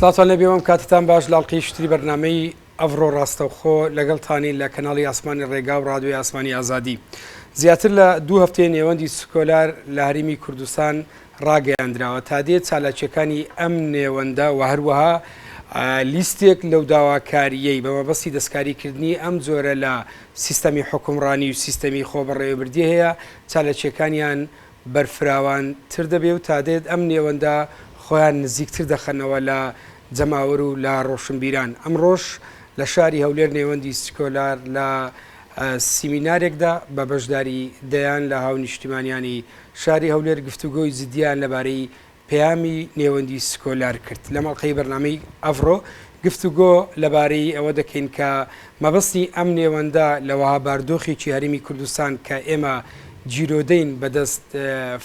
سڵاوتان لێبێ و ئەم کاتەتان باش لە ئەڵقەی شتری بەرنامەی ئەڤڕۆ ڕاستەوخۆ لەگەڵتانین لە کەناڵی ئاسمانی ڕێگا و ڕادیۆی ئاسمانی ئازادی. زیاتر لە دوو هەفتەیە نێوەندی سکۆلار لە هەرێمی کوردستان ڕاگەیاندراوە تا دێت چالاکییەکانی ئەم نێوەندە و هەروەها لیستێک لەو داواکارییەی بە مەبەستی دەستکاریکردنی ئەم جۆرە لە سیستەمی حوکمڕانی و سیستەمی خۆبەڕێوەبردی هەیە چالاکییەکانیان بەرفراوان تر دەبێ و تادێت ئەم نێوەندە خۆیان نزیکتر دەخەنەوە لە جەماوەر و لە ڕۆشنبیران. ئەمڕۆش لە شاری هەولێر نێوەندی سکۆلار لە سیمینارێکدا بە بەشداری دەیان لە هاونیشتیمانیانی شاری هەولێر گفتوگۆی جدییان لەبارەی پەیامی نێوەندی سکۆلار کرد. لەم ئەڵقەی بەرنامەی ئەڤڕۆ گفتوگۆ لەبارەی ئەوە دەکەین کە مەبەستی ئەم نێوەندە لە وەها باردۆخێکی هەرێمی کوردستان کە ئێمە گیرۆدەین بەدەست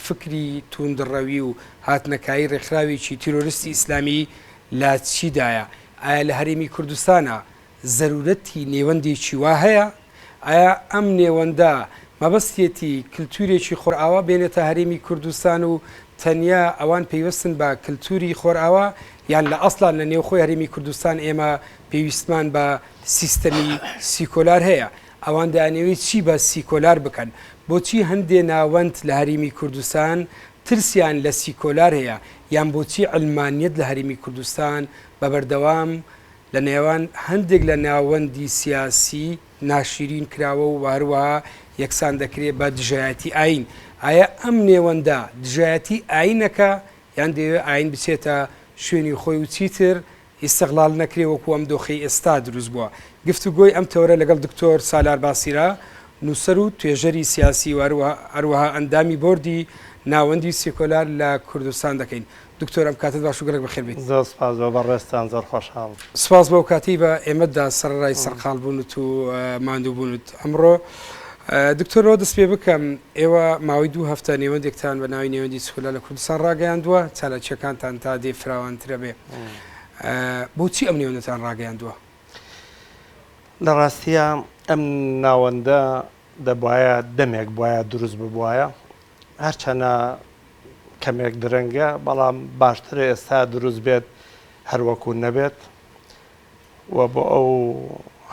فکری تووندڕەوی و هاتنەکایی ڕێکخراوێکی تیرۆرستی ئیسلامی لە چیدایە؟ ئایا لە هەرێمی کوردستانا زەرورەتی نێوەندێکی وا هەیە؟ ئایا ئەم نێوەندە مەبەستیەتی کلتورێکی خۆرئاوا بێنێتە هەرێمی کوردستان و تەنیا ئەوان پەیوەستن بە کلتوری خۆرئاوا یان لە ئەسڵا لە نێوخۆی هەرێمی کوردستان ئێمە پێویستمان بە سیستەمی سیکۆلار هەیە؟ ئەوان دەیانەوێت چی بە سیکۆلار بکەن؟ بۆچی هەندێ ناوەند لە هەرێمی کوردستان ترسیان لە سیکۆلار هەیە؟ یان بۆچی عەلمانیەت لە هەرێمی کوردستان بە بەردەوام لە نێوان هەندێک لە ناوەندی سیاسی ناشیرین کراوە و هەروەها یەکسان دەکرێ بە دژایەتی ئایین. ئایا ئەم نێوەندە دژایەتی ئایینەکە یان دەیەوێ ئایین بچێتە شوێنی خۆی و چیتر ئیستغلال نەکرێ وەکو ئەم دۆخەی ئێستا دروست بووە؟ گفتوگۆی ئەم تەوەرە لەگەڵ دکتۆر سالار باسیرا، نووسەر و توێژەری سیاسی و هەروەها ئەندامی بۆردی ناوەندی سیکۆلار لە کوردستان دەکەین. دکتۆر ئەم کاتەت باش و گەلەک بەخێر بێیت. زۆر سپاس بۆ بەڕێزتان زۆر خۆشحاڵم. سپاس بۆ ئەو کاتەی بە ئێمەت دا سەرەڕای سەرقاڵ بوونت و ماندوو بوونت ئەمڕۆ. دکتۆر لەوە دەست پێ بکەم ئێوە ماوەی دوو هەفتە نێوەندێکتان بە ناوی نێوەندی سکولا لە کوردستان ڕاگەیاندووە، چالاکییەکانتان تا دێ فراوانترە بێ. بۆچی ئەم نێوەندەتان ڕاگەیاندووە؟ لە ڕاستیا ئەم ناوەندە دەبوایە دەمێک بوایە دروست ببوایە، هەرچەنە کەمێک درەنگە بەڵام باشترە ئێستا دروست بێت هەروەکو نەبێت و بۆ ئەو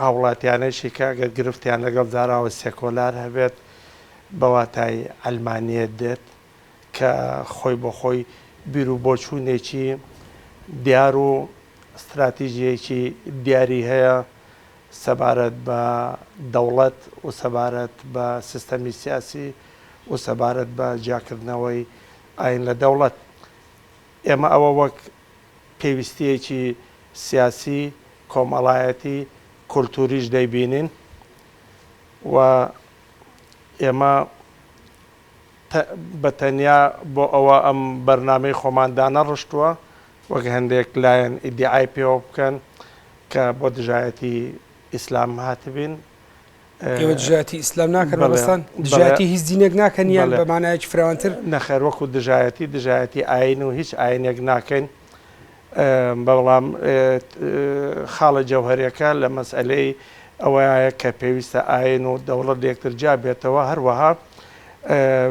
هاوڵاتیانەیشی کە ئەگەر گرفتیان لەگەڵ زاراوەی سێکۆلار هەبێت بە واتای عەلمانیەت دێت کە خۆی بۆ خۆی بیر و بۆچوونێکی دیار و ستراتیژیەکی دیاری هەیە سەبارەت بە دەوڵەت و سەبارەت بە سیستەمی سیاسی و سەبارەت بە جیاکردنەوەی ئاین لە دەوڵەت. ئێمە ئەوە وەک پێویستییەکی سیاسی، کۆمەڵایەتی، کولتووریش دەیبینین و ئێمە بە تەنیا بۆ ئەوە ئەم بەرنامەی خۆمان دانەڕشتووە وەک هەندێک لایەن ئیدیعای پێوە بکەن کە بۆ دژایەتی ئیسلام هاتبین. ئێوە دژایەتی ئیسلام ناکەن مامۆستان؟ دژایەتی هیچ دینێک ناکەن یان بە مانایەکی فراوانتر؟ نەخێر وەکو دژایەتی دژایەتی ئایین و هیچ ئایینێک ناکەین، بەڵام خاڵە جەوهەریەکە لە مەسئەلەی ئەوەیە کە پێویستە ئایین و دەوڵەت لە یەکتر جیا بێتەوە، هەروەها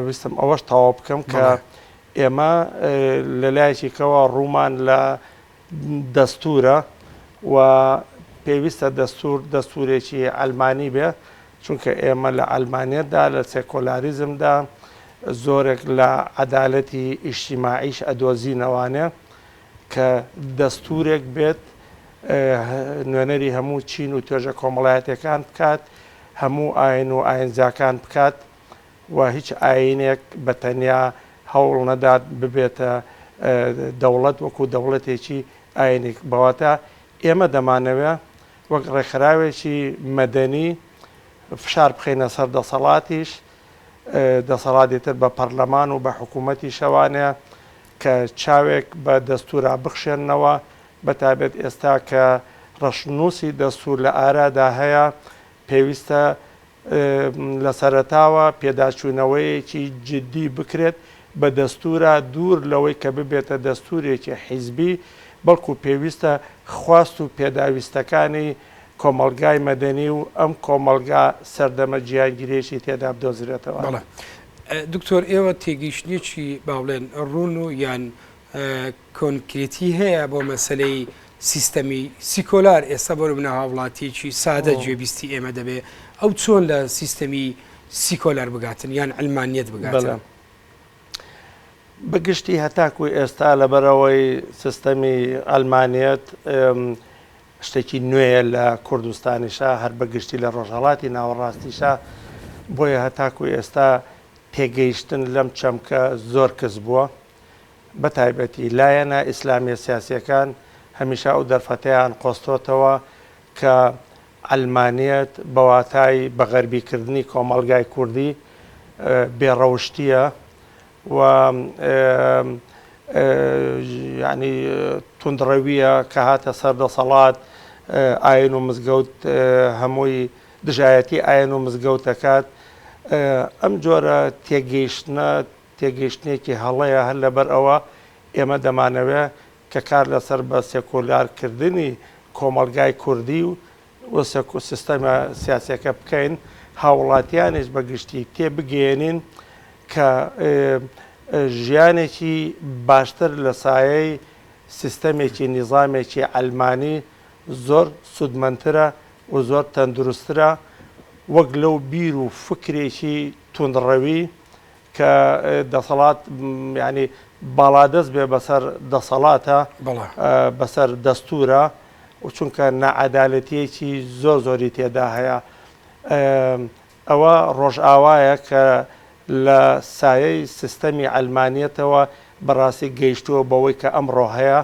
ویستم ئەوەش تەواو بکەم کە ئێمە لە لایەکی کەوە ڕوومان لە دەستوورە و پێویستە دەستوور دەستوورێکی عەلمانی بێ، چونکە ئێمە لە عەلمانیەتدا، لە سێکۆلاریزمدا زۆرێک لە عەدالەتی ئیجتیماعیش ئەدۆزینەوانێ کە دەستوورێک بێت نوێنەری هەموو چین و توێژە کۆمەڵایەتیەکان بکات، هەموو ئاین و ئاینزاکان بکات. و هیچ ئایینێک بە تەنیا هەوڵ نەدات ببێتە دەوڵەت وەکو دەوڵەتێکی ئایینی. بەواتە ئێمە دەمانەوێ وەک ڕێکخراوێکی مەدەنی فشار بخەینە سەر دەسەڵاتیش، دەسەڵاتی تر بە پەرلەمان و بە حکوومەتیشەوانێ کە چاوێک بە دەستوورا بخشێننەوە، بەتایبەت ئێستا کە ڕەشنووسی دەستوور لە ئارادا هەیە، پێویستە لە سەرەتاوە پێداچوونەوەیەکی جدی بکرێت بە دەستوورا دوور لەوەی کە ببێتە دەستوورێکی حیزبی بەڵکو پێویستە خواست و پێداویستەکانی کۆمەڵگای مەدەنی و ئەم کۆمەڵگا سەردەمە جیهانگیریەکی تێدا بدۆزرێتەوە. بەڵێ دکتۆر ئێوە تێگەیشتنێکی با بڵێن ڕوون و یان کۆنکرێتی هەیە بۆ مەسەلەی سیستەمی سیکۆلار ئێستا بۆ نمونە هاوڵاتیەکی سادە گوێبیستی ئێمە دەبێ ئەو چۆن لە سیستەمی سیکۆلار بگاتن یان عەلمانیەت بگاتن؟ بە گشتی هەتاکو ئێستا لەبەرئەوەی سیستەمی عەلمانیەت شتێکی نوێیە لە کوردستانیشا هەر بە گشتی لە ڕۆژهەڵاتی ناوەڕاستیشا بۆیە هەتاکو ئێستا تێگەیشتن لەم چەمکە زۆر کز بووە بە تایبەتی لایەنە ئیسلامیە سیاسیەکان هەمیشە ئەو دەرفەتەیان قۆستۆتەوە کە عەلمانیەت بە واتای بە غەربی کردنی کۆمەڵگای کوردی بێ ڕەوشتیە و یانی توندڕەویە کە هاتە سەر دەسەڵات ئاین و مزگەوت هەمووی دژایەتی ئاین و مزگەوت دەکات ئەم جۆرە تێگەیشتنە تێگەیشتنێکی هەڵەیە هەر لەبەر ئەوە ئێمە دەمانەوێ کە کار لەسەر بە سێکۆلار کردنی کۆمەڵگای کوردی و سیستەمە سیاسیەکە بکەین، هاووڵاتیانیش بە گشتی تێ بگەیەنین کە ژیانێکی باشتر لە سایەی سیستەمێکی نیزامێکی عەلمانی زۆر سوودمەندترە و زۆر تەندروستترە وەک لەو بیر و فکرێکی توندڕەوی کە دەسەڵات یانی باڵادەست بێ بەسەر دەسەڵاتە بەسەر دەستورە و چونکە ناعەدالەتیەکی زۆر زۆری تێدا هەیە ئەوە ڕۆژئاوایە کە لە سایەی سیستەمی عەلمانیەتەوە بەڕاستی گەیشتووە بەوەی کە ئەمڕۆ هەیە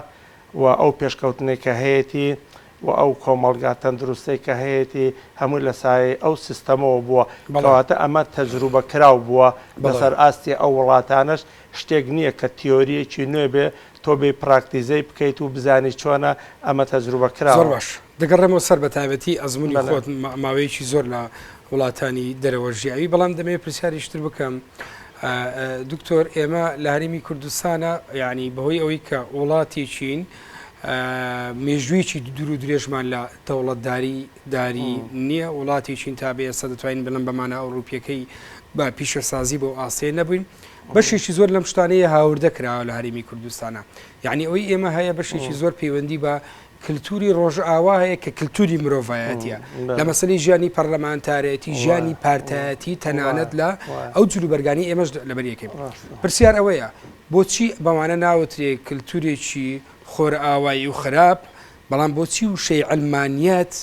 و ئەو پێشکەوتنەی کە هەیەتی و ئەو کۆمەڵگا تەندروستەی کە هەیەتی هەمووی لە سایەی ئەو سیستەمەوە بووە، کەواتە ئەمە تەجروبە کراو بووە لەسەر ئاستی ئەو وڵاتانەش، شتێک نییە کە تیۆرییەکی نوێ بێ تۆ بێی پراکتیزەی بکەیت و بزانی چۆنە، ئەمە تەجروبە کراوە. زۆر باش دەگەڕێمەوە سەر بەتایبەتی ئەزموونی خۆت ماوەیەکی زۆر لە وڵاتانی دەرەوە ژیاوی، بەڵام دەمەوێت پرسیارێکی تر بکەم دکتۆر ئێمە لە هەرێمی کوردستانە یعنی بەهۆی ئەوەی کە وڵاتێکین مێژوویەکی دوور و درێژمان لە دەوڵەتداری داری نییە وڵاتێکین تا بە ئێستا دەتوانین بڵێم بە مانا ئەوروپیەکەی بە پیشەسازی بۆ ئاستێ نەبووین بەشێکی زۆر لەم شتانەیە هاوردە کراوە لە هەرێمی کوردستانە یعنی ئەوەی ئێمە هەیە بەشێکی زۆر پەیوەندی بە کلتوری ڕۆژئاوا هەیە کە کلتوری مرۆڤایەتیە لە مەسەلەی ژیانی پەرلەمانتارێتی ژیانی پارتایەتی تەنانەت لە ئەو جلوبەرگانی ئێمەش لەبەر یەکەین پرسیار ئەوەیە بۆچی بەوانە ناوترێ کلتورێکی خۆرئاوایی و خراپ بەڵام بۆچی وشەی عەلمانیەت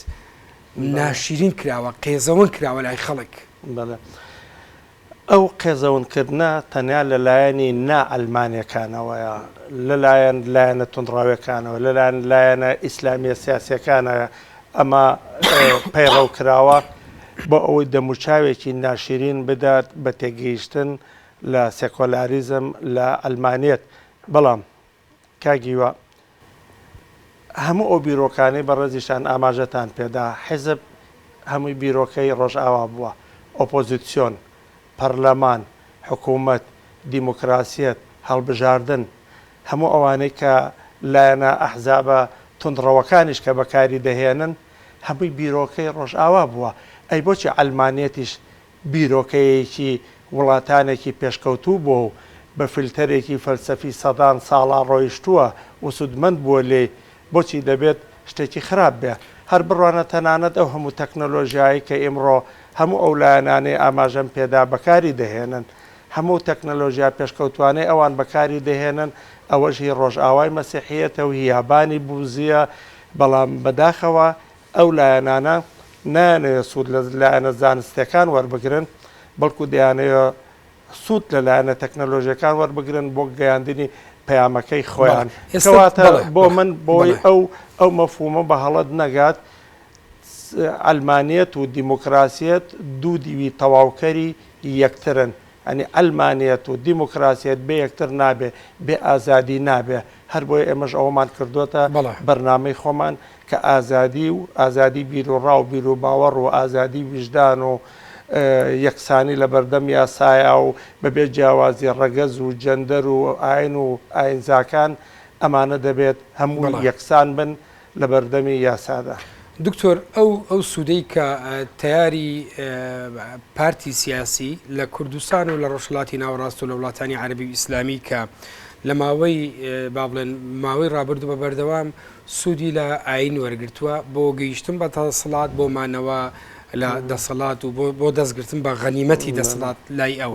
ناشیرین کراوە قێزەون کراوە لای خەڵک؟ بەڵێ ئەو قێزەونکردنە تەنیا لە لایەنی نا عەلمانیەکانەوەیە، لە لایەن لایەنە توندڕەوێکانەوە، لە لایەن لایەنە ئیسلامیە سیاسیەکانەوە ئەمە پەیڕەو کراوە بۆ ئەوەی دەموچاوێکی ناشیرین بدات بە تێگەیشتن لە سێکۆلاریزم لە عەلمانیەت بەڵام کاک هیوا هەموو ئەو بیرۆکانەی بەڕێزیشتان ئاماژەتان پێدا، حیزب هەمووی بیرۆکەی ڕۆژئاوا بووە، ئۆپۆزیسیۆن، پەرلەمان، حکوومەت، دیموکراسیەت، هەڵبژاردن، هەموو ئەوانەی کە لایەنە ئەحزابە توندڕەوەکانیش کە بەکاری دەهێنن، هەمووی بیرۆکەی ڕۆژئاوا بووە. ئەی بۆچی عەلمانیەتیش بیرۆکەیەکی وڵاتانێکی پێشکەوتوو بووە و بە فلتەرێکی فەلسەفی سەدان ساڵە ڕۆیشتووە و سوودمەند بووە لێی، بۆچی دەبێت شتێکی خراپ بێ؟ هەر بڕوانە تەنانەت ئەو هەموو تەکنەلۆژیایەی کە ئیمڕۆ هەموو ئەو لایەنانەی ئاماژەم پێدا بەکاری دەهێنن، هەموو تەکنەلۆژیا پێشکەوتوانەی ئەوان بەکاری دەهێنن، ئەوەش هی ڕۆژئاوای مەسیحییەتە و هی یابانی بوزییە، بەڵام بەداخەوە ئەو لایەنانە نایانەوێت سوود لە لایەنە زانستیەکان وەربگرن، بەڵکو دەیانەوێت سوود لە لایەنە تەکنەلۆژیەکان وەربگرن بۆ گەیاندنی پەیامەکەی خۆیان. کەواتە بۆ من بۆی ئەو ئەو مەفهومە بە هەڵەت نەگات، عەلمانیەت و دیموکراسیەت دوو دیوی تەواوکەری یەکترن. یانی عەلمانیەت و دیموکراسیەت بێ یەکتر نابێ، بێ ئازادی نابێ. هەربۆیە ئێمەش ئەوەمان کردۆتە بەرنامەی خۆمان کە ئازادی و ئازادی بیروڕا و بیروباوەڕ و ئازادی ویژدان و یەکسانی لە بەردەم یاسایا و بەبێ جیاوازی ڕەگەز و جەندەر و ئاین و ئاینزاکان ئەمانە دەبێت هەموو یەکسان بن لە بەردەمی یاسادا. دکتۆر ئەو ئەو سوودەی کە تەیاری پارتی سیاسی لە کوردستان و لە ڕۆژهەڵاتی ناوەڕاست و لە وڵاتانی عەرەبی و ئیسلامی کە. لە ماوەی با بڵێن ماوەی ڕابردوو بە بەردەوام سوودی لە ئایین وەرگرتووە بۆ گەیشتن بە دەسەڵات بۆ مانەوە لە دەسەڵات و بۆ دەستگرتن بە غەنیمەتی دەسەڵات لای ئەو.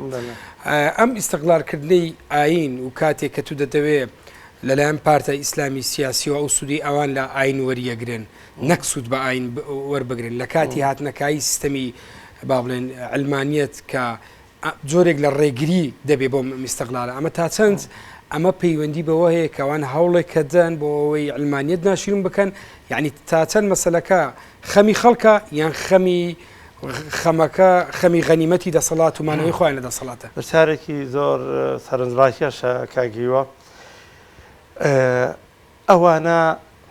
ئەم ئیستغلالکردنەی ئایین و کاتێک کە تو دەتەوێ لەلایەن پارتە ئیسلامی سیاسیەوە ئەو سوودەی ئەوان لە ئایین وەریەگرن نەک سوود بە ئایین وەربگرن لە کاتی هاتنەکایی سیستەمی با بڵێن عەلمانیەت کە جۆرێک لە ڕێگری دەبێ بۆ ئیستغلالە ئەمە تا چەند ئەمە پەیوەندی بەوە هەیە کە ئەوان هەوڵێک کە دەن بۆ ئەوەی عەلمانیەت ناشرین بکەن یعنی تا چەند مەسەلەکە خەمی خەڵکە یان خەمی خەمەکە خەمی غەنیمەتی دەسەڵات و مانەوەی خۆیان لە دەسەڵاتە؟ پرسیارێکی زۆر سەرنجڕاکێشە کاک هیوا. ئەوانە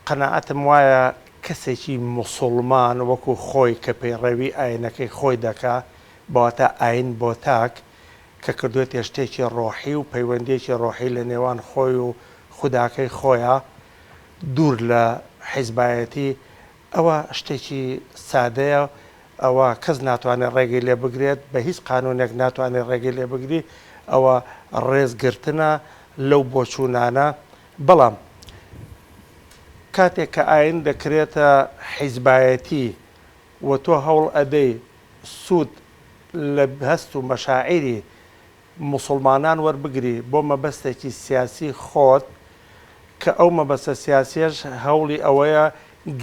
قەناعەتم وایە کەسێکی موسوڵمان وەکو خۆی کە پەیڕەوی ئاینەکەی خۆی دەکا بەواتا ئاین بۆ تاک کە کردوێتیە شتێکی ڕۆحی و پەیوەندیەکی ڕۆحی لە نێوان خۆی و خوداکەی خۆیا دوور لە حیزبایەتی ئەوە شتێکی سادەیە ئەوە کەس ناتوانێت ڕێگەی لێ بگرێت بە هیچ قانونێک ناتوانێت ڕێگەی لێ بگری ئەوە ڕێز گرتنە لەو بۆچوونانە بەڵام کاتێک کە ئاین دەکرێتە حیزبایەتی و تۆ هەوڵ ئەدەی سوود لە هەست و مەشاعیری موسوڵمانان وەربگری بۆ مەبەستێکی سیاسی خۆت کە ئەو مەبەستە سیاسیەش هەوڵی ئەوەیە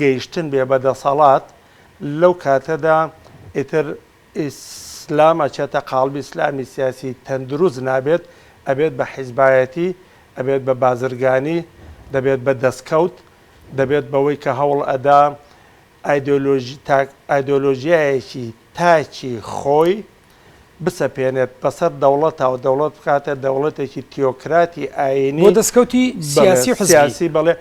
گەیشتن بێ بە دەسەڵات لەو کاتەدا ئیتر ئیسلام ئەچێتە قاڵبی ئیسلامی سیاسی تەندروست نابێت ئەبێت بە حیزبایەتی ئەبێت بە بازرگانی دەبێت بە دەستکەوت دەبێت بەوەی کە هەوڵ ئەدا ئایدۆلۆژیایەکی تاکی خۆی بسەپێنێت بەسەر دەوڵەتا و دەوڵەت بکاتە دەوڵەتێکی تیۆکراتی ئایینی بۆ دەستکەوتی سیاسی و حزبی. سیاسی بەڵێ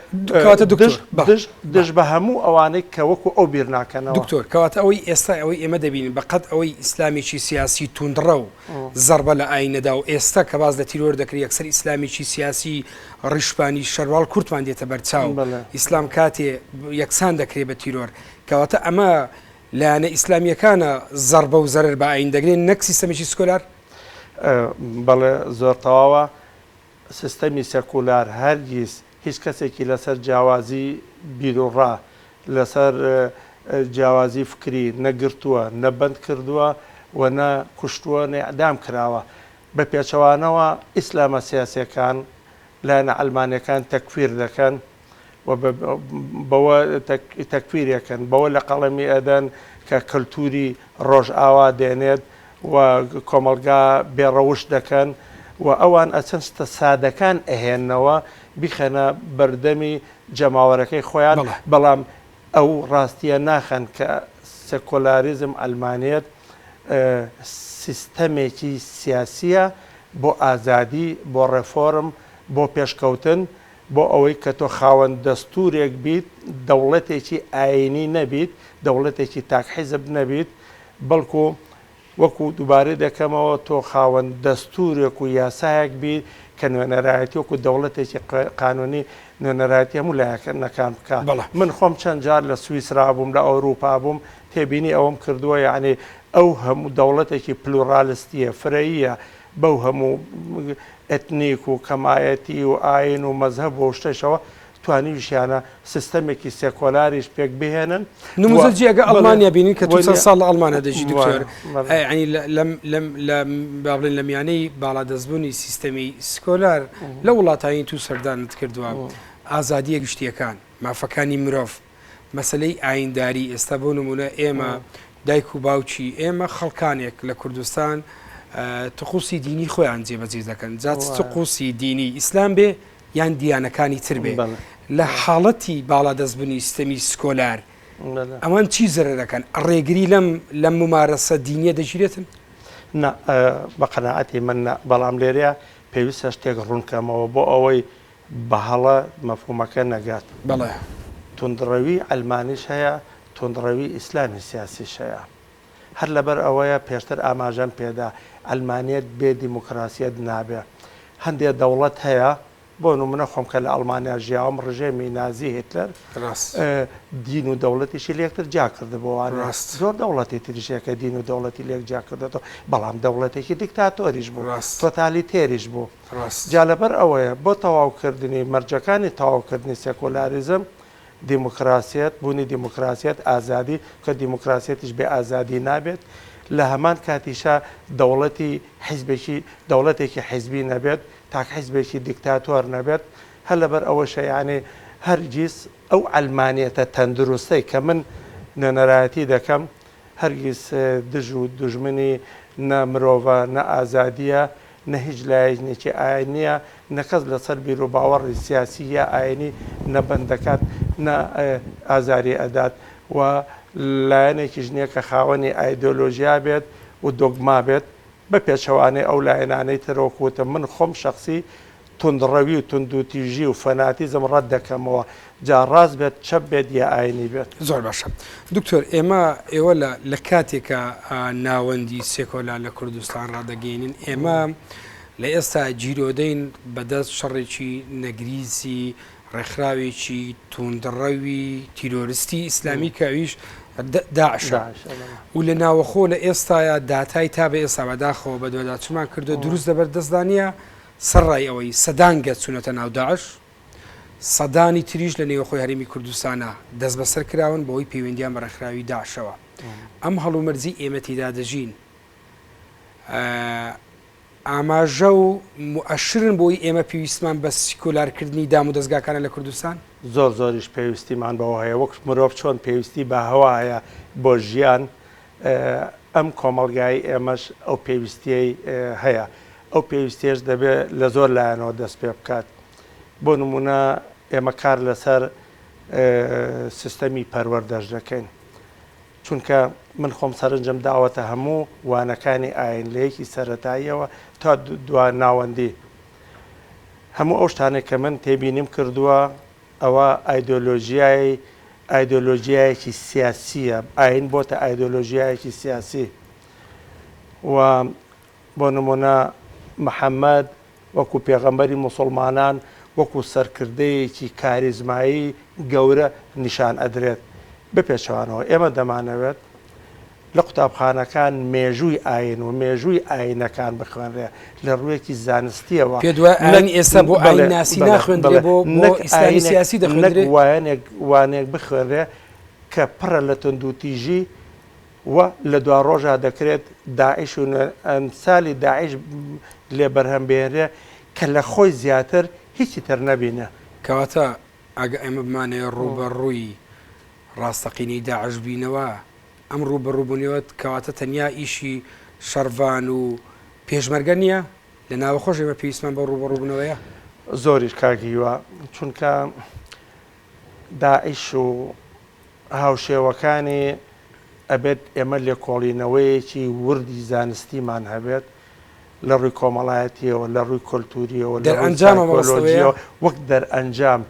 کەواتە دکتۆر دژ دژ بە هەموو ئەوانەی کە وەکو ئەو بیر ناکەنەوە. دکتۆر کەواتە ئەوەی ئێستا ئەوەی ئێمە دەبینین بە قەد ئەوەی ئیسلامێکی سیاسی توندڕەو زەڕبە لە ئایین نەدا و ئێستا کە باس لە تیرۆر دەکرێت یەکسەر ئیسلامێکی سیاسی ڕیشپانی شەرواڵ کورتمان دێتە بەرچاو ئیسلام کاتێ یەکسان دەکرێت بە تیرۆر کەواتە ئەمە لایەنە ئیسلامییەکانە زەڕبە و زەرەر بە ئایین دەگرێن نەک سیستەمێکی سکۆلار؟ بەڵێ زۆر تەواوە، سیستەمی سێکولار هەرگیز هیچ کەسێکی لەسەر جیاوازی بیروڕا، لەسەر جیاوازی فکری نە گرتووە، نە بەند کردووە و نە کوشتووە، نە ئیعدام کراوە. بە پێچەوانەوە ئیسلامە سیاسیەکان لایەنە عەلمانیەکان تەکفیر دەکەن، و بەوە تەکفیرێکن، بەوە لە قەڵەمی ئەدەن کە کەلتوری ڕۆژئاوا دێنێت و کۆمەڵگا بێ ڕەوشت دەکەن و ئەوان ئەچن شتە سادەکان ئەهێننەوە بیخەنە بەردەمی جەماوەرەکەی خۆیان، بەڵام ئەو ڕاستیە ناخەن کە سێکۆلاریزم، عەلمانیەت سیستەمێکی سیاسیە بۆ ئازادی، بۆ ڕێفۆرم، بۆ پێشکەوتن، بۆ ئەوەی کە تۆ خاوەن دەستوورێک بیت، دەوڵەتێکی ئایینی نەبیت، دەوڵەتێکی تاک حیزب نەبیت، بەڵکو وەکو دووبارەی دەکەمەوە تۆ خاوەن دەستوورێک و یاسایەک بیت کە نوێنەرایەتی وەکو دەوڵەتێکی قانونی نوێنەرایەتی هەموو لایەنەکان بکا. من خۆم چەند جار لە سویسرا بووم، لە ئەوروپا بووم، تێبینی ئەوەم کردووە یەعنی ئەو هەموو دەوڵەتێکی پلورالیستییە، فرەییە، بەو هەموو ئەتنیک و کەمایەتی و ئاین و مەزهەب و شتەشەوە توانیویشیانە سیستەمێکی سێکۆلاریش پێک بهێنن. نموزەجی ئەگە ئەڵمانیا بینین کە تو چەند ساڵ لە ئەڵمانیا دەژی دکتۆر یانی لەم لەم لە با بڵێن لە میانەی باڵادەستبوونی سیستەمی سکۆلار لە وڵاتانی تو سەردانت کردووە ئازادییە گشتییەکان مافەکانی مرۆڤ مەسەلەی ئاینداری ئێستا بۆ نمونە ئێمە دایک و باوکی ئێمە خەڵکانێک لە کوردستان تقوسی دینی خۆیان جێبەجێ دەکەن جا چ تقوسی دینی ئیسلام بێ یان دیانەکانی تر بێ لە حاڵەتی باڵادەستبوونی سیستەمی سکۆلار ئەوان چی زەرەر دەکەن ڕێگری لەم لەم ممارەسە دینیە دەگیرێتن؟ نا بە قەناعەتی من نا بەڵام لێرەیا پێویستە شتێک ڕوونکەمەوە بۆ ئەوەی بە هەڵە مەفهومەکە نەگات. بەڵێ. توندڕەوی عەلمانیش هەیە، توندڕەوی ئیسلامی سیاسیش هەیە. هەر لەبەر ئەوەیە پێشتر ئاماژەم پێدا، عەلمانیەت بێ دیموکراسیەت نابێ. هەندێ دەوڵەت هەیە. بۆ نمونە خۆم کە لە ئەڵمانیا ژیاوم ڕژێمی نازی هیتلەر دین و دەوڵەتیشی لێکتر جیا کردبووانە. زۆر دەوڵەتی تریش هەیە کە دین و دەوڵەتی لێک جیا کردۆتەوە، بەڵام دەوڵەتێکی دیکتاتۆریش بوو، تۆتالیتێریش بوو. جا لەبەر ئەوەیە بۆ تەواوکردنی مەرجەکانی تەواوکردنی سێکۆلاریزم، دیموکراسیەت، بوونی دیموکراسیەت، ئازادی، کە دیموکراسیەتیش بێ ئازادی نابێت، لە هەمان کاتیشا دەوڵەتی حیزبێکی دەوڵەتێکی حیزبی نەبێت، تاک حیزبێکی دیکتاتۆر نەبێت، هەر لەبەر ئەوەشە یانی هەرگیز ئەو عەلمانیەتە تەندروستەی کە من نوێنەرایەتی دەکەم هەرگیز دژ و دوژمنی نە مرۆڤە نە ئازادیە نە هیچ لایەنێکی ئاینیە نە کەس لەسەر بیروباوەڕی سیاسی یا ئاینی نە بەند دەکات نە ئازاری ئەدات و لایەنێکیش نیە کە خاوەنی ئایدۆلۆژیا بێت و دۆگما بێت بە پێچەوانەی ئەو لایەنانەی تر وەکو وتم من خۆم شەخسی توندڕەوی و توندوتیژی و فەناتیزم ڕەت دەکەمەوە جا ڕاست بێت چەپ بێت یا ئاینی بێت. زۆر باشە دکتۆر ئێمە ئێوە لە لە کاتێکا ناوەندی سێکۆلار لە کوردستان ڕادەگەینن ئێمە لە ئێستا گیرۆدەین بەدەست شەڕێکی نەگریسی ڕێکخراوێکی توندڕەوی تیرۆرستی ئیسلامی کە ئەویش داعشە و لە ناوەخۆ لە ئێستایا داتای تا بە ئێستا بەداخەوە بەدواداچوونمان کردووە دروست لەبەر دەستدا نییە سەرڕای ئەوەی سەدان گەس چوونەتە ناو داعش، سەدانی تریش لە نێوخۆی هەرێمی کوردستانا دەستبەسەر کراون بەهۆی پەیوەندیان بە ڕێکخراوی داعشەوە. ئەم هەڵومەرجەی ئێمە تێیدا دەژین ئاماژە و موئەشرن بۆی ئێمە پێویستمان بە سیکۆلارکردنی دامودەزگاکانە لە کوردستان؟ زۆر زۆریش پێویستیمان بەوە هەیە، وەک مرۆڤ چۆن پێویستی بە هەوا هەیە بۆ ژیان، ئەم کۆمەڵگای ئێمەش ئەو پێویستیەی هەیە، ئەو پێویستیەش دەبێ لە زۆر لایەنەوە دەست پێ بکات. بۆ نموونە ئێمە کار لەسەر سیستەمی پەروەردەش دەکەین. چونکە من خۆم سەرنجم داوەتە هەموو وانەکانی ئایین لە یەکی سەرەتاییەوە تا دوا ناوەندی. هەموو ئەو شتانەی کە من تێبینیم کردووە ئەوە ئایدۆلۆژیای ئایدۆلۆژیایەکی سیاسییە، ئایین بۆتە ئایدۆلۆژیایەکی سیاسی و بۆ نموونە محەممەد وەکوو پێغەمبەری موسوڵمانان وەکوو سەرکردەیەکی کاریزمایی گەورە نیشان ئەدرێت. بە پێچەوانەوە ئێمە دەمانەوێت لە قوتابخانەکان مێژووی ئایین و مێژووی ئایینەکان بخوێنرێ لە ڕوویەکی زانستییەوە پێت وایە ئایین ئێستا بۆ ئایین ناسی ناخوێندرێ بۆ بۆ ئیسلامی سیاسی دەخوێندرێ؟ نەک وایەنێک وانەیەک بخوێنرێ کە پڕە لە توندوتیژی و لە دواڕۆژا دەکرێت داعش و ئەمسالی داعش لێ بەرهەم بهێنرێ کە لە خۆی زیاتر هیچی تر نەبینێ. کەواتە ئەگە ئێمە بمانەوێ ڕووبەڕووی ڕاستەقینەی داعش بینەوە، ئەم ڕووبەڕووبوونەوە کەواتە تەنیا ئیشی شەڕڤان و پێشمەرگە نییە؟ لە ناوەخۆش ئێمە پێویستمان بەو ڕووبەڕووبوونەوەیە؟ زۆریش کاک هیوا، چونکە داعش و هاوشێوەکانی ئەبێت ئێمە لێکۆڵینەوەیەکی وردی زانستیمان هەبێت لە ڕووی کۆمەڵایەتیەوە، لە ڕووی کۆلتوریەوە، لە ڕووی سایکۆلۆژیەوە وەک دەرئەنجام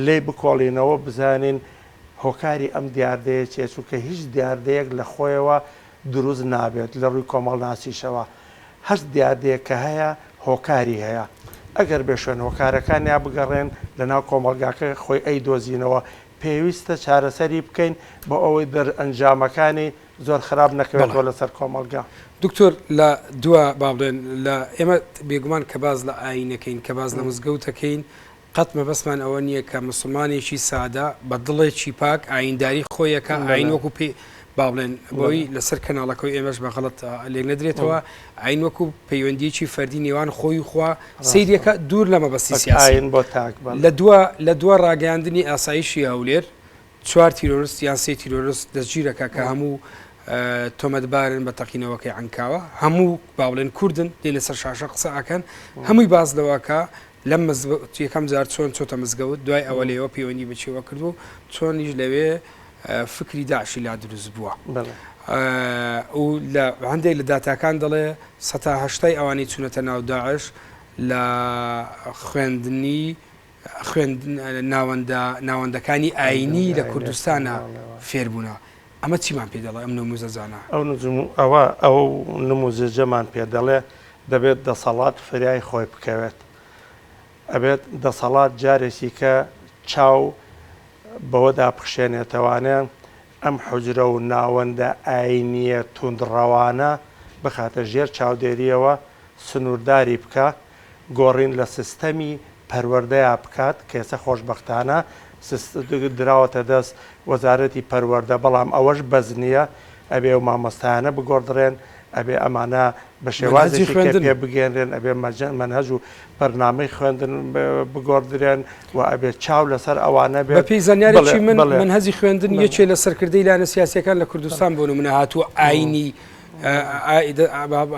لێی بکۆڵینەوە بزانین هۆکاری ئەم دیاردەیە چیە، چونکە هیچ دیاردەیەک لە خۆیەوە دروست نابێت لە ڕووی کۆمەڵناسیشەوە هەر دیاردەیەک کە هەیە هۆکاری هەیە ئەگەر بێ شوێن هۆکارەکانیا بگەڕێن لەناو کۆمەڵگاکە خۆی ئەیدۆزینەوە پێویستە چارەسەری بکەین بۆ ئەوەی دەرئەنجامەکانی زۆر خراپ نەکەوێتەوە لەسەر کۆمەڵگا. دکتۆر لە دوا با بڵێن لە ئێمە بێگومان کە باس لە ئایینەکەین کە باس لە مزگەوتەکەین قەت مەبەستمان ئەوە نییە کە موسڵمانێکی سادە بە دڵێکی پاک ئایینداری خۆی ئەکا ئایین وەکو پێ با بڵێن بۆی لەسەر کەناڵەکەی ئێمەش بە غەڵەت لێک نەدرێتەوە ئایین وەکو پەیوەندیەکی فەردی نێوان خۆی و خوا سەیرەکە دوور لە مەبەستی سیاسی ئایین بۆ تاک بەڵێ. لە دوا لە دوا ڕاگەیاندنی ئاسایشی هەولێر چوار تیرۆرست یان سێ تیرۆرست دەستگیرەکە کە هەموو تۆمەتبارن بە تەقینەوەکەی عەنکاوە هەموو با بڵێن کوردن دێنە سەر شاشە قسە ئەکەن هەمووی باس لەوەکە لەم مزگەوت یەکەم جار چۆن چۆتە مزگەوت دوای ئەوە لێوە پەیوەندی بە چێوە کردووە و چۆنیش لەوێ فکری داعشی لا دروست بووە و لە هەندێک لە داتاکان دەڵێ سەتا هەشتای ئەوانەی چوونەتە ناو داعش لە خوێندنی خوێند ناوەندە ناوەندەکانی ئاینی لە کوردستانە فێربوونە ئەمە چیمان پێ دەڵێ ئەم نموزەجانە؟ ئەو ئەوە ئەو نموزەجەمان پێ دەڵێ دەبێت دەسەڵات فریای خۆی بکەوێت. ئەبێت دەسەڵات جارێکی کە چاو بەوەدا بخشێنێتەوانێ ئەم حوجرە و ناوەندە ئایینییە توندڕەوانە بخاتە ژێر چاودێرییەوە، سنوورداری بکا، گۆڕین لە سیستەمی پەروەردەیا بکات کە ئێستا خۆشبەختانە دراوەتە دەست وەزارەتی پەروەردە، بەڵام ئەوەش بەس نییە، ئەبێ ئەو مامۆستایانە بگۆڕدرێن، ئەبێ ئەمانە بە مەنهەجی شێوازێکی کە خوێندن. پێ بگەیەنرێن، ئەبێ مەنهەج و بەرنامەی خوێندن بگۆڕدرێن و ئەبێ چاو لەسەر ئەوانە بە بێت. پێی بەڵێ زانیارێکی من بەڵێ مەنهەجی خوێندن بەڵێ. یەکێ لە سەرکردەی لایەنە سیاسییەکان لە کوردستان بۆ نموونە هاتووە ئایینی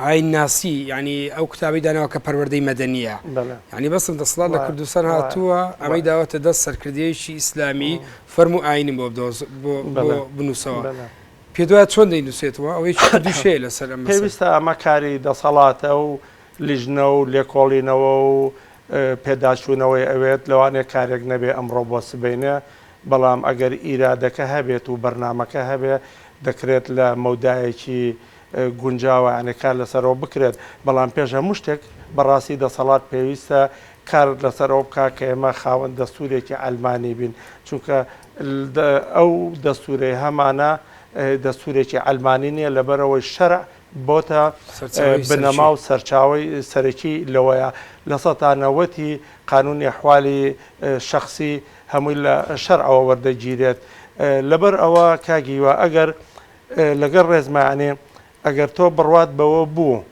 ئایین ناسی یانی ئەو کتابەی داناوە کە پەروەردەی مەدەنییە بەڵێ. یانی بەسم دەسەڵات لە وایە کوردستان وایە هاتووە ئەمەی وایە. داوەتە دەست سەرکردەیەکی ئیسلامی فەرموو ئایینم بۆ بدۆز بۆ بۆ بەڵێ بنووسەوە. بەڵێ. پێت وایە چۆن دەینووسێتەوە؟ ئەوەیەکی کوردیش هەیە لەسەر ئەم مەسەلە. پێویستە ئەمە کاری دەسەڵاتە و لیژنە و لێکۆڵینەوە و پێداچوونەوەی ئەوێت، لەوانەیە کارێک نەبێ ئەمڕۆ بۆ سبەینێ، بەڵام ئەگەر ئیرادەکە هەبێت و بەرنامەکە هەبێ دەکرێت لە مەودایەکی گونجاوە یانی کار لەسەرەوە بکرێت، بەڵام پێش هەموو شتێک بەڕاستی دەسەڵات پێویستە کار لەسەر ئەوە بکات کە ئێمە خاوەن دەستوورێکی عەلمانی بین، چونکە ئەو دەستوورەی هەمانە دەستوورێکی عەلمانی نییە، لەبەرئەوەی شەرع بۆتە بنەما و سەرچاوەی سەرەکی لەوەیە لە سەتا نەوەتی قانونی ئەحوالی شەخسی هەمووی لە شەرعەوە وەردەگیرێت لەبەر ئەوە کاک هیوا ئەگەر لەگەڵ ڕێزما یانی ئەگەر تۆ بڕوات بەوە بوو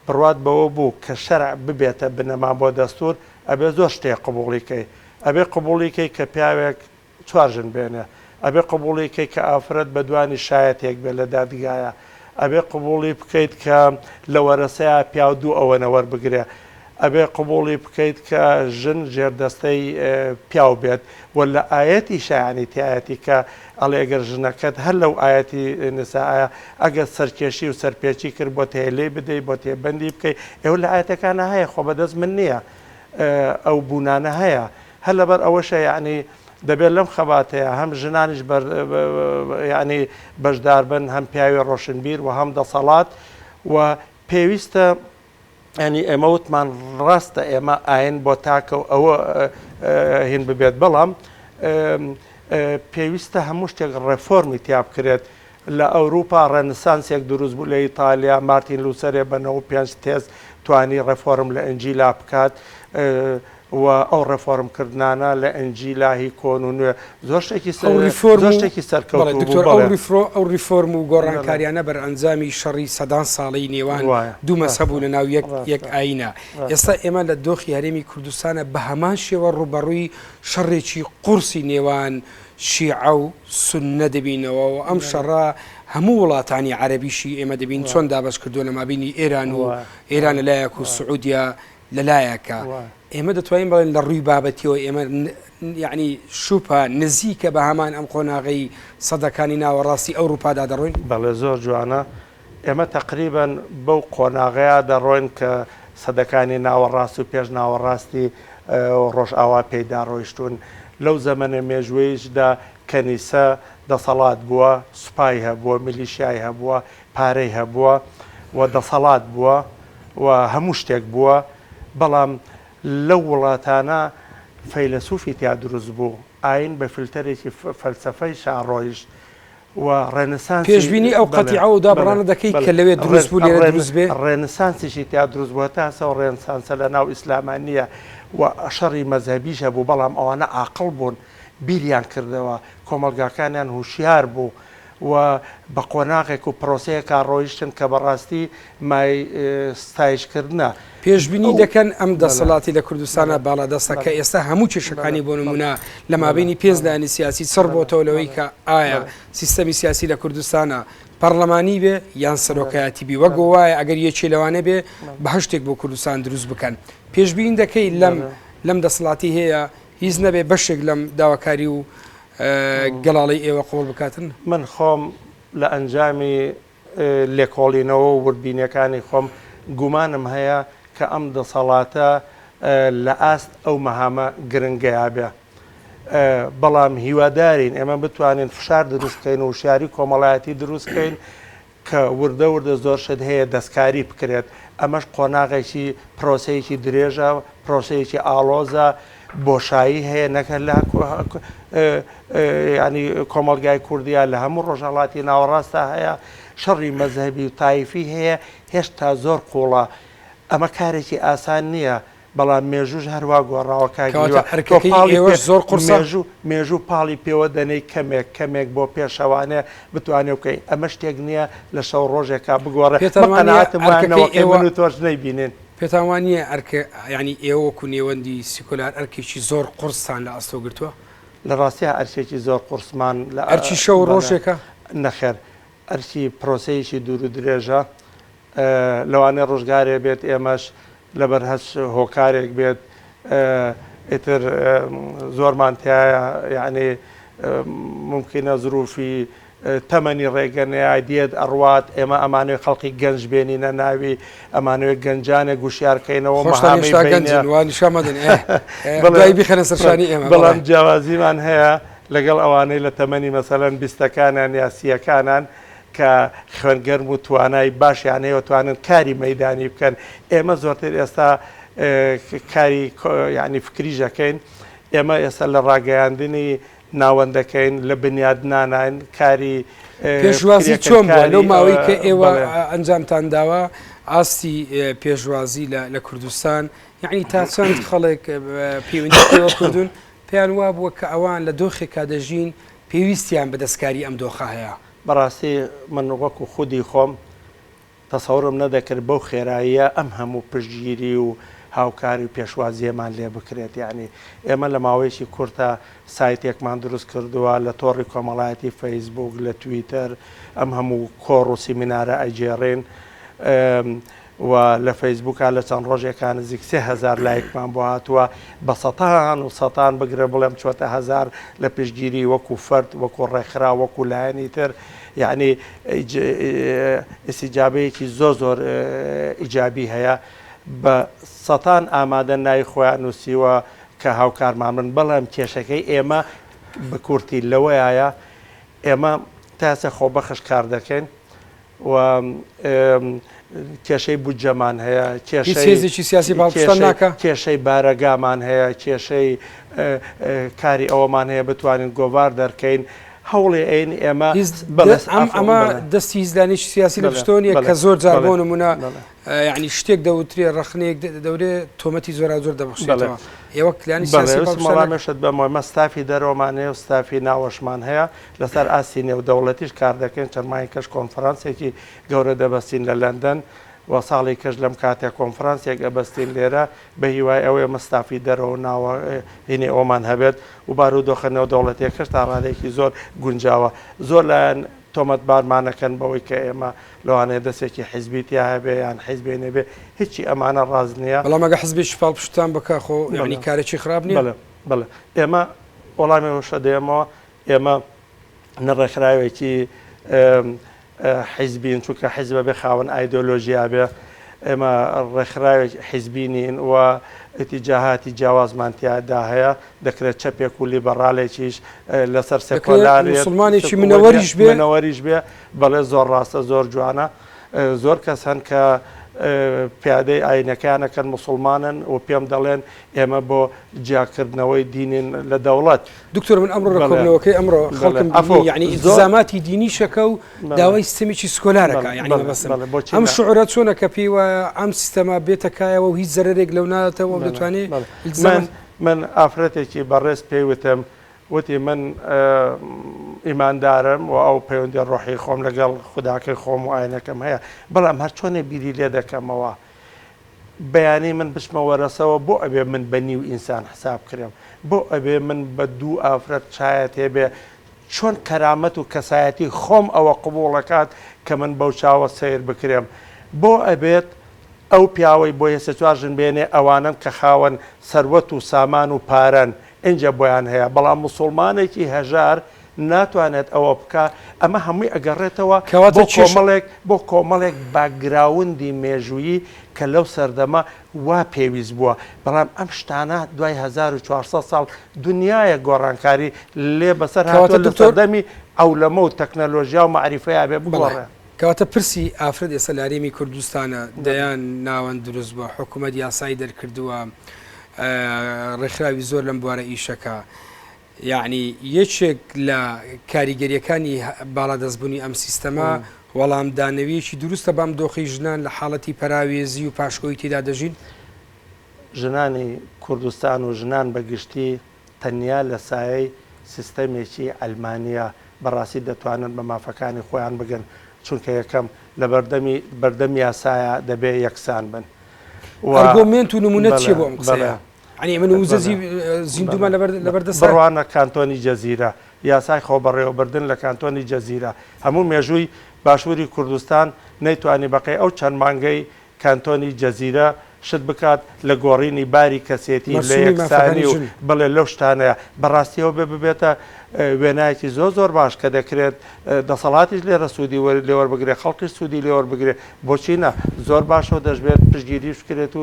بڕوات بەوە بوو کە شەرع ببێتە بنەما بۆ دەستور ئەبێ زۆر شتێ قبوڵی کەی ئەبێ قبوڵی کەی کە پیاوێک چوار ژن بێنێ. ئەبێ قبوڵی کەی کە ئافرەت بە دوانی شایەتێک بێ لە دادگایا. ئەبێ قبوڵی بکەیت کە لە وەرەسەیا پیاو دوو ئەوەنە وەربگرێ. ئەبێ قبوڵی بکەیت کە ژن ژێردەستەی پیاو بێت و لە ئایەتیشا یانی تیایەتی کە ئەڵێ گەر ژنەکەت هەر لەو ئایەتی نسائە ئەگەر سەرکێشی و سەرپێچی کرد بۆت هەیە لێی بدەی بۆت هەیە بەندی بکەی ئێوە لە ئایەتەکانا هەیە خۆ بەدەست من نییە ئەو بوونانە هەیە هەر لەبەر ئەوەشە یەعنی دەبێت لەم خەباتەیا هەم ژنانیش بەر یەعنی بەشدار بن هەم پیاوی ڕۆشنبیر و هەم دەسەڵات و پێویستە ینی ئێمە وتمان ڕاستە ئێمە ئاین بۆ تاکە و ئەوە هین ببێت بەڵام پێویستە هەموو شتێک ڕێفۆرمی تیا بکرێت لە ئەوروپا ڕێنسانسێک دروست بوو لە ئیتالیا مارتین لوسەرێ بە 95 تێز توانی ڕێفۆرم لە ئنجیلا بکات و ئەو ڕێفۆرم کردنانە لە ئنجیلا هی کۆن و نوێ زۆر شتێکی ئەو ڕیفۆرم زۆر و شتێکی بەڵێ سەرکەوتوو بوو دکتۆر ئەو بەڵێ. ڕیفرۆ ئەو ڕیفۆرم و بەڵێ. گۆڕانکاریانە بەرئەنجامی شەڕی سەدان ساڵەی نێوان وایە دوو مەزهەب ڕاستە و لەناو یەک یەک ڕاستە ئایینە ڕاستە. ئێستا ئێمە لە دۆخی هەرێمی کوردستانە بە هەمان شێوە ڕووبەڕووی شەڕێکی قوڕسی نێوان شیعە و سوننە دەبینەوە و ئەم بەڵێ. شەڕە هەموو وڵاتانی عەرەبیشی ئێمە دەبین وایە. چۆن دابەش کردووە لە مابینی ئێران و وایە ئێران وایە لە لایەک و وایە. سعودیە لە لایەکە ئێمە دەتوانین بڵێن لە ڕووی بابەتیەوە ئێمە یعنی شوپە نزیکە بە هەمان ئەم قۆناغەی سەدەکانی ناوەڕاستی ئەوروپادا دەڕۆین؟ بەڵێ زۆر جوانە. ئێمە تەقریبەن بەو قۆناغەیا دەڕۆین کە سەدەکانی ناوەڕاست و پێش ناوەڕاستی ڕۆژئاوا پێیدا ڕۆیشتوون. لەو زەمەنە مێژووییشدا کەنیسە دەسەڵات بووە، سوپای هەبووە، میلیشیای هەبووە، پارەی هەبووە و دەسەڵات بووە و هەموو شتێک بووە، بەڵام لەو وڵاتانە فەیلەسوفی تیا دروست بوو، ئاین بە فلتەرێکی فەلسەفەیشا ڕۆیشت و ڕێنسانسی پێشبینی ئەو بەڵێ قەتیعە و بەڵێ دابڕانە دەکەی بەڵێ کە لەوێ دروست بوو لێرە دروست بێ؟ ڕێنسانسیشی تیا دروست بوو، هەتا ئێستا ئەو ڕێنسانسە لە ناو ئیسلاما نییە و شەڕی مەزهەبیش هەبوو، بەڵام ئەوانە عاقڵ بوون، بیریان کردەوە، کۆمەڵگاکانیان هوشیار بوو و بە قۆناغێک و پرۆسەیەکا ڕۆیشتن کە بەڕاستی مای ستایش کردنە. پێشبینی ئەو دەکەن ئەم بەڵێ دەسەڵاتی لە کوردستانا بەڵێ باڵادەستە کە بەڵێ ئێستا هەموو بەڵێ کێشەکانی بۆ بەڵێ نموونە لە بەڵێ مابەینی پێنج بەڵێ لایەنی سیاسی چڕ بەڵێ بۆتەوە لەوەی بەڵێ کە ئایا بەڵێ سیستەمی سیاسی لە کوردستانا پەڕلەمانی بێ یان بەڵێ سەرۆکایەتی بی وەک بەڵێ وایە ئەگەر یەکێ لەوانە بێ بەڵێ بەهەشتێک بۆ کوردستان دروست بکەن پێشبینی دەکەی لەم بەڵێ لەم دەسەڵاتی هەیە هیچ نەبێ بەشێک لەم داواکاری و گەڵاڵەی ئێوە قبوڵ بکاتن؟ من خۆم لە ئەنجامی لێکۆڵینەوە و وردبینیەکانی خۆم گومانم هەیە کە ئەم دەسەڵاتە لە ئاست ئەو مەهامە گرنگەیا بێ. بەڵام هیوادارین ئێمە بتوانین فشار دروست بکەین و وشیاری کۆمەڵایەتی دروست بکەین کە وردە وردە زۆر شت هەیە دەستکاری بکرێت. ئەمەش قۆناغێکی پرۆسەیەکی درێژە، پرۆسەیەکی ئاڵۆزە، بۆشایی هەیە نەک هەر لە یانی کۆمەڵگای کوردیا لە هەموو ڕۆژهەڵاتی ناوەڕاستا هەیە، شەڕی مەزهەبی و تایفی هەیە، هێشتا زۆر قووڵە. ئەمە کارێکی ئاسان نییە، بەڵام مێژووش هەروا گۆڕاوە کاک کەواتە هیوا. تۆ ئەرکەکەی پاڵی ئێوەش پێ زۆر قورسە؟ مێژوو مێژوو پاڵی پێوە دەنێی کەمێک کەمێک بۆ پێشەوانێ بتوانێ بکەی. ئەمە شتێک نییە لە شەو ڕۆژێکا بگۆڕێ. پێتان من وا نییە قەناعەتم وایە ئەرکەکەی نەوەکەی ئێوە من و تۆش نەیبینن. پێتان وا نییە ئەرکە یانی ئێوە وەکوو نێوەندی سیکۆلار ئەرکێکی زۆر قورستان لە ئەستۆ گرتووە؟ لە ڕاستیا ئەرکێکی زۆر قورسمان لە ئەرکی شەو و بەڵێ. ڕۆژێکە؟ نەخێر. ئەرکی پرۆسەیەکی دوور و درێژە. لەوانەیە ڕۆژگارێ بێت ئێمەش لەبەر هەچ هۆکارێک بێت ئیتر زۆرمان تایە یعنی ممکنە زروفی تەمەنی ڕێگە نەیە دێت ئەڕوات ئێمە ئەمانەوێ خەڵقی گەنج بێنینە ناوی ئەمانەوێ گەنجانێک گوشیار کەینەوە خۆشتان مەهامەی هێشتا بینە گەنجن وا نیشان مەدەن ئێ، ئێ، دوایی بیخەنە سەر شانی ئێمە بەڵێ. بەڵام جیاوازیمان هەیە لەگەڵ ئەوانەی لە تەمەنی مەسەلەن بیستەکانان یا سییەکانان کە خوێنگەرم و توانای باشیان هەیە و توانن کاری مەیدانی بکەن ئێمە زۆرتر ئێستا کاری یعنی فکریش ئەکەین ئێمە ئێستا لە ڕاگەیاندنی ناوەندەکەین لە بنیادنانین کاری پێشوازی چۆن بووە لەو ماوەی کە ئێوە ئەنجامتان داوە ئاستی پێشوازی لە کوردستان یعنی تا چەند خەڵک پەیوەندی پێوە کردوون پێیان وابووە کە ئەوان لە دۆخێکا دەژین پێویستیان بە دەستکاری ئەم دۆخە هەیە. بەڕاستی من وەکو خودی خۆم تەسەورم نەدەکرد بەو خێراییە ئەم هەموو پشتگیری و هاوکاری و پێشوازییەمان لێ بکرێت، یەعنی ئێمە لە ماوەیەکی کورتە سایتێکمان دروست کردووە لە تۆڕی کۆمەڵایەتی فەیسبووک، لە تویتەر ئەم هەموو کۆڕ و سیمینارە ئەگێڕین. و لە فەیسبووکا لە چەند ڕۆژێکا نزیک 3000 لایکمان بۆ هاتووە بە سەتان و سەتان بگرە بڵێم چۆتە هەزار لە پشتگیری وەکو فەرد وەکو ڕێکخرا وەکو لایەنی تر یعنی ئیسیجابەیەکی زۆر زۆر ئیجابی هەیە بە سەتان ئامادە ناوی خۆیان نووسیوە کە هاوکارمان بن بەڵام کێشەکەی ئێمە بە کورتی لەوەیە ئێمە تا ئێستا خۆبەخش کار دەکەین و کێشەی بودجەمان هەیە، هیچ هێزێکی سیاسی پاڵپشتان ناکا؟ کێشەی بارەگامان هەیە، کێشەی کاری ئەوەمان هەیە بتوانین گۆڤار دەرکەین، هەوڵێ ئەین ئێمە ئەمە دەستی هیچ لایەنێکی سیاسی لە پشتەوە نییە کە زۆر جار بۆ نمونە یعنی شتێک دەوترێ ڕەخنەیەک دەورێ تۆمەتی زۆراوزۆر دەبەخشێتەوە ئێوە لایەنی سیاسی پاڵپشتان ناکەن؟ وەڵامێشت بەمەوە ئێمە ستافی دەرەوەمان هەیە و ستافی ناوەشمان هەیە لەسەر ئاستی نێودەوڵەتیش کار دەکەین، چەند مانگێکەش کۆنفرانسێکی گەورە دەبەستین لە لەندەن و ساڵێکەش لەم کاتە کۆنفرانسێک ئەبەستین لێرە بە هیوای ئەوەی ئێمە ستافی دەرەوە و ناوە هینی ئەومان هەبێت و بارودۆخە نێودەوڵەتیەکەش تا ڕادەیەکی زۆر گونجاوە. زۆر لایەن تۆمەتبارمانەکەن بەوەی کە ئێمە لەوانەیە دەستێکی حیزبی تیا هەبێ یان حیزبێ نەبێ، هیچی ئەمانە ڕاست نییە. بەڵام ئەگەر حیزبێکی پاڵپشتتان بکا خۆ یەعنی کارێکی خراپ نییە؟ بەڵێ بەڵێ ئێمە وەڵامی ئەوەشە دەیەمەوە ئێمە نە ڕێکخراوێکی حیزبین، چونکە حیزب ئەبێ خاوەن ئایدۆلۆژیا بێ، ئێمە ڕێکخراوێک حیزبی نین و ئیتیجاهاتی جیاوازمان تیادا هەیە، دەکرێت چەپێک و لیبەڕالێکیش لەسەر دەکرێت سێکۆلارێت موسڵمانێکی منەوەریش بێ. منەوەریش بێ، بەڵێ زۆر ڕاستە زۆر جوانە. زۆر کەس هەن کە پیادەی ئاینەکەیان ئەکەن موسڵمانن و پێم دەڵێن ئێمە بۆ جیاکردنەوەی دینین لە دەوڵەت. دکتۆر من ئەمڕۆ لە کۆبنەوەکەی ئەمڕۆ خەڵکم بینی یعنی ئیلتزاماتی دینیشەکە و داوای سیستەمێکی سکۆلارەکە یعنی مەبەستم ئەم شعورە چۆنە کە پێی وایە ئەم سیستەمە بێتە کایەوە و هیچ زەرەرێک لەو ناداتەوە و دەتوانێ ئیلتزامات من ئافرەتێکی بەڕێز پێی وتم وتی من ئیماندارم و ئەو پەیوەندی ڕۆحی خۆم لەگەڵ خوداکەی خۆم و ئاینەکەم هەیە بەڵام هەرچۆنێ بیری لێ دەکەمەوە بەیانی من بچمە وەرەسەوە بۆ ئەبێ من بە نیو ئینسان حساب کرێم؟ بۆ ئەبێ من بە دوو ئافرەت چایەت هەبێ؟ چۆن کەرامەت و کەسایەتی خۆم ئەوە قبوڵ ئەکات کە من بەو چاوە سەیر بکرێم؟ بۆ ئەبێت ئەو پیاوەی بۆیە سێ چوار ژن بێنێ ئەوانەن کە خاوەن سەروەت و سامان و پارەن ئینجا بۆیان هەیە بەڵام موسوڵمانێکی هەژار ناتوانێت ئەوە بکا، ئەمە هەمووی ئەگەڕێتەوە کەواتە بۆ کێشە. کۆمەڵێک بۆ کۆمەڵێک باکگراوندی مێژوویی کە لەو سەردەمە وا پێویست بووە، بەڵام ئەم شتانە دوای 1400 ساڵ دونیایەک گۆڕانکاری لێ بەسەر کەواتە هاتووە لە دکتۆر. سەردەمی عەولەمە و تەکنەلۆژیا و مەعریفەیا بێ بەڵێ. بگۆڕێ. کەواتە پرسی ئافرەت ئێستا لە هەرێمی کوردستانە دەیان ناوەند دروست بووە، حکوومەت یاسای دەرکردووە، ڕێکخراوی زۆر لەم بوارە ئیشەکە. یەعنی یەکێک لە کاریگەرییەکانی باڵادەستبوونی ئەم سیستەمە وەڵامدانەویەکی دروستە بەم دۆخەی ژنان لە حاڵەتی پەراوێزی و پاشکۆیی تێدا دەژین؟ ژنانی کوردستان و ژنان بە گشتی تەنیا لە سایەی سیستەمێکی عەلمانییە بەڕاستی دەتوانن بە مافەکانی خۆیان بگەن، چونکە یەکەم لە بەردەمی بەردەم یاسایا دەبێ یەکسان بن و ئەرگۆمێنت و نموونەت چییە بۆ ئەم قسەیە؟ یانی ئێمە نموزەجی زیندوومان لەبەر لەبەر دەستە؟ بڕوانە کانتۆنی جەزیرە، یاسای خۆبەڕێوەبردن لە کانتۆنی جەزیرە، هەموو مێژووی باشووری کوردستان نەیتوانی بەقەی ئەو چەند مانگەی کانتۆنی جەزیرە شت بکات لە گۆڕینی باری کەسێتی لە مەرسومی مافەکانی یەکسانی و ژن. بڵێ لەو شتانەیە بەڕاستیەوە بێ ببێتە وێنایەکی زۆر زۆر باش کە دەکرێت دەسەڵاتیش لێرە سوودی لێ وەربگرێت خەڵکیش سوودی لێ وەربگرێت بۆچی نا زۆر باشە و دەشبێت پشتگیریش بکرێت و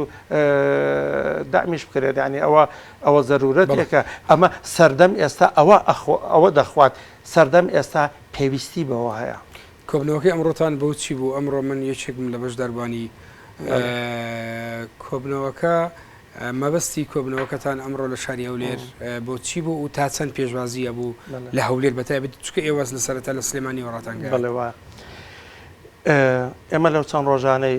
دەعمیش بکرێت یانی ئەوە ئەوە زەرورەتێکە ئەمە سەردەم ئێستا ئەوە ئەوە دەخوات سەردەم ئێستا پێویستی بەوە هەیە. کۆبنەوەکەی ئەمڕۆتان بۆ چی بوو؟ ئەمڕۆ من یەکێکم لە بەشداربووانی کۆبنەوەکە، مەبەستی کۆبنەوەکەتان ئەمڕۆ لە شاری هەولێر بۆ چی بوو و تا چەند پێشوازی هەبوو لە هەولێر بە تایبەتی چونکە ئێوە لە سەرەتا لە سلێمانیەوە ڕاتانگەیاند؟ بەڵێ وایە. ئێمە لەو چەند ڕۆژانەی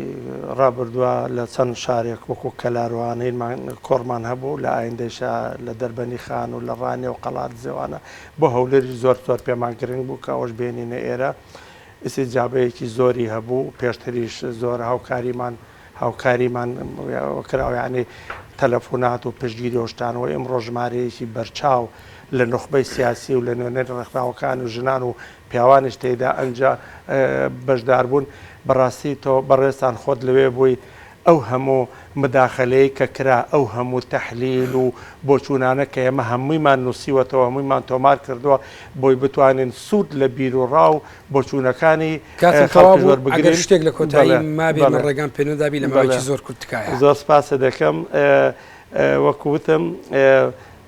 ڕابردووە لە چەند شارێک وەکو کەلاروانەیمان کۆڕمان هەبوو لە ئایندەیشا لە دەربەنی خان و لە ڕانیە و قەڵادزێوانە بۆ هەولێریش زۆر زۆر پێمان گرنگ بوو کە ئەوەش بێنینە ئێرە ئیستیجابەیەکی زۆری هەبوو پێشتریش زۆر هاوکاریمان هاوکاریمان کراوە یانی تەلەفونات و پشتگیری و شتان و ئیمڕۆ ژمارەیەکی بەرچاو لە نوخبەی سیاسی و لە نوێنەری ڕێکخراوەکان و ژنان و پیاوانیش تێیدا ئەنجا بەشداربوون بەڕاستی تۆ بەڕێزتان خۆت لەوێ بووی ئەو هەموو مداخەلەی کە کرا، ئەو هەموو تەحلیل و بۆچوونانە کە ئێمە هەموویمان نووسیوەتەوە، هەموویمان تۆمار کردووە بۆی بتوانین سوود لە بیروڕا و بۆچوونەکانی کاتم تەواو خەڵکیش بوو، ئەگەر وەربگرین. شتێک لە کۆتایی بەڵێ، مابێ من بەڵێ، ڕێگام پێ نەدابی لە بەڵێ. ماوەیەکی زۆر کورت تکایە. زۆر سپاست دەکەم. وەکو وتم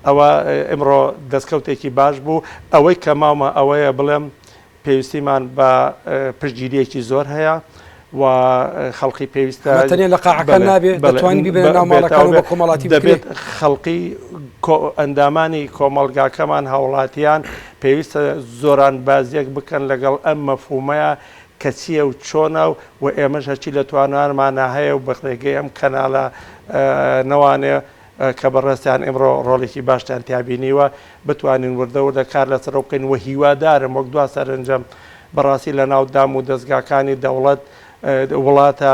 ئەوە ئیمڕۆ دەستکەوتێکی باش بوو. ئەوەی کە ماومە ئەوەیە بڵێم پێویستیمان بە پشتگیرییەکی زۆر هەیە و خەڵقی پێویستە ئەمە تەنیا لە قاعەکان بەڵێ نابێ بەڵێ دەتوانین بیبەنە ناو ماڵەکان و بە کۆمەڵاتی بکرێ؟ دەبێت خەڵقی ئەندامانی کۆمەڵگاکەمان هاوڵاتیان پێویستە زۆرانبازیەک بکەن لەگەڵ ئەم مەفهومەیە کە چییە و چۆنە و ئێمەش هەرچی لە توانانمانا هەیە و بە ڕێگەی ئەم کەنالە نەوانێ کە بەڕێزتان ئیمڕۆ ڕۆڵێکی باشتان تیا بینیوە، بتوانین وردە وردە کار لەسەرەوە بکەین و هیوادارم وەک دوا سەرنجم بەڕاستی لەناو دام و دەزگاکانی دەوڵەت وڵاتە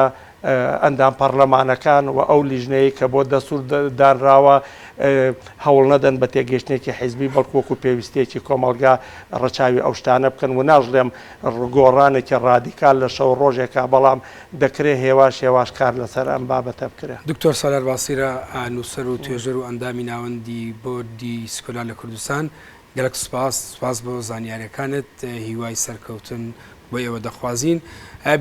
ئەندام پەڕلەمانەکان و ئەو لیژنەیەی کە بۆ دەستور دانراوە هەوڵ نەدەن بە تێگەیشتنێکی حیزبی بەڵکو وەکو پێویستیەکی کۆمەڵگا ڕەچاوی ئەو شتانە بکەن و ناشڵێم گۆڕانێکی ڕادیکال لە شەو ڕۆژێکا بەڵام دەکرێ هێواش هێواش کار لەسەر ئەم بابەتە بکرێ. دکتۆر سالار باسیرە، نووسەر و توێژەر و ئەندامی ناوەندی بۆردی سکۆلار لە کوردستان، گەلەک سوپاس، سوپاس بۆ زانیاریەکانت، هیوای سەرکەوتن بۆ ئێوە دەخوازین.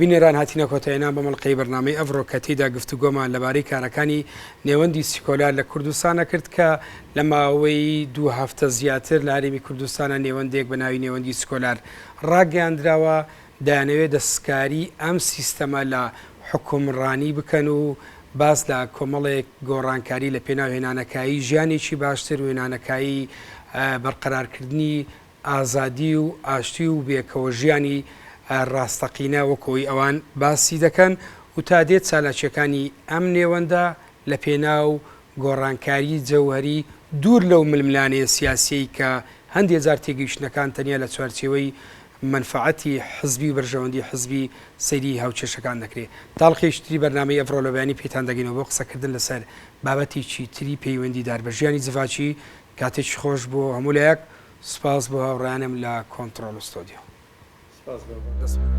بینەران هاتینە کۆتاییان بەم ئەڵقەی بەرنامەی ئەڤڕۆ کە تێیدا گفتوگۆمان لەبارەی کارەکانی نێوەندی سیکۆلار لە کوردستانە کرد کە لە ماوەی دوو هەفتە زیاتر لە هەرێمی کوردستانە نێوەندێک بە ناوی نێوەندی سکۆلار ڕاگەیاندراوە دەیانەوێت دەستکاری ئەم سیستەمە لە حوکمڕانی بکەن و باس لە کۆمەڵێک گۆڕانکاری لە پێناو هێنانەکایی ژیانێکی باشتر و هێنانەکایی بەرقەرارکردنی ئازادی و ئاشتی و بێکەوە ژیانی ڕاستەقینە وەک ئەوەی ئەوان باسی دەکەن و تا دێت چالاکییەکانی ئەم نێوەندە لە پێناو گۆڕانکاری جەوهەری دوور لەو ململانێ سیاسیەی کە هەندێ جار تێگەیشتنەکان تەنیا لە چوارچێوەی مەنفەعەتی حزبی و بەرژەوەندی حزبی سەیری هاوکێشەکان دەکرێ. تا ئەڵقەیەکی تری بەرنامەی ئەڤڕۆ لە بەیانی پێتان دەگەینەوە بۆ قسەکردن لەسەر بابەتێکی تری پەیوەندیدار بە ژیانی جڤاکی. کاتێکی خۆش بۆ هەموو لایەک. سوپاس بۆ هاوڕێیانم لە کۆنتڕۆڵ و ستۆدیۆ. سپاس بۆ. دەست خۆش.